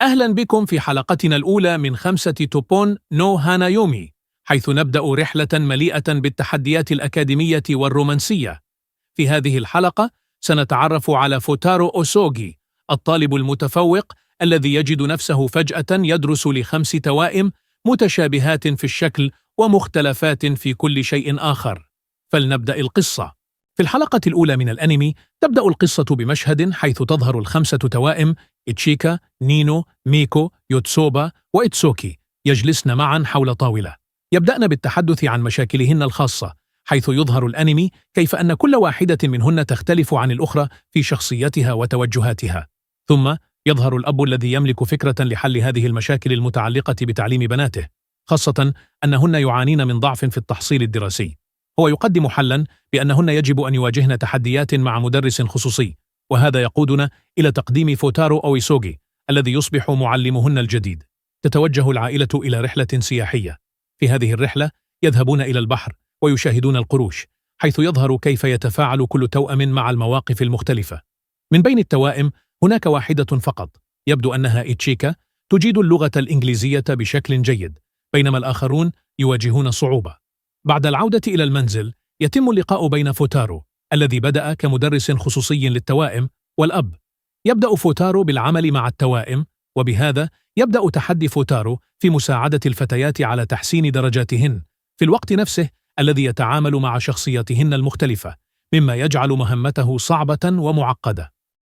أهلا بكم في حلقتنا الأولى من 5 توبون نو هانايومي، حيث نبدأ رحلة مليئة بالتحديات الأكاديمية والرومانسية. في هذه الحلقة سنتعرف على فوتارو أوسوغي، الطالب المتفوق الذي يجد نفسه فجأة يدرس ل5 توائم متشابهات في الشكل ومختلفات في كل شيء آخر. فلنبدأ القصة. في الحلقة الأولى من الأنمي تبدأ القصة بمشهد حيث تظهر ال5 توائم إتشيكا، نينو، ميكو، يوتسوبا وإتسوكي يجلسن معا حول طاولة. يبدأن بالتحدث عن مشاكلهن الخاصة، حيث يظهر الأنمي كيف أن كل واحدة منهن تختلف عن الأخرى في شخصيتها وتوجهاتها. ثم يظهر الأب الذي يملك فكرة لحل هذه المشاكل المتعلقة بتعليم بناته، خاصة أنهن يعانين من ضعف في التحصيل الدراسي. هو يقدم حلاً بأنهن يجب أن يواجهن تحديات مع مدرس خصوصي، وهذا يقودنا إلى تقديم فوتارو أويسوغي الذي يصبح معلمهن الجديد. تتوجه العائلة إلى رحلة سياحية. في هذه الرحلة يذهبون إلى البحر ويشاهدون القروش، حيث يظهر كيف يتفاعل كل توأم مع المواقف المختلفة. من بين التوائم هناك واحدة فقط يبدو أنها إتشيكا تجيد اللغة الإنجليزية بشكل جيد، بينما الآخرون يواجهون صعوبة. بعد العودة إلى المنزل يتم اللقاء بين فوتارو الذي بدأ كمدرس خصوصي للتوائم والأب. يبدأ فوتارو بالعمل مع التوائم، وبهذا يبدأ تحدي فوتارو في مساعدة الفتيات على تحسين درجاتهن في الوقت نفسه الذي يتعامل مع شخصياتهن المختلفة، مما يجعل مهمته صعبة ومعقدة.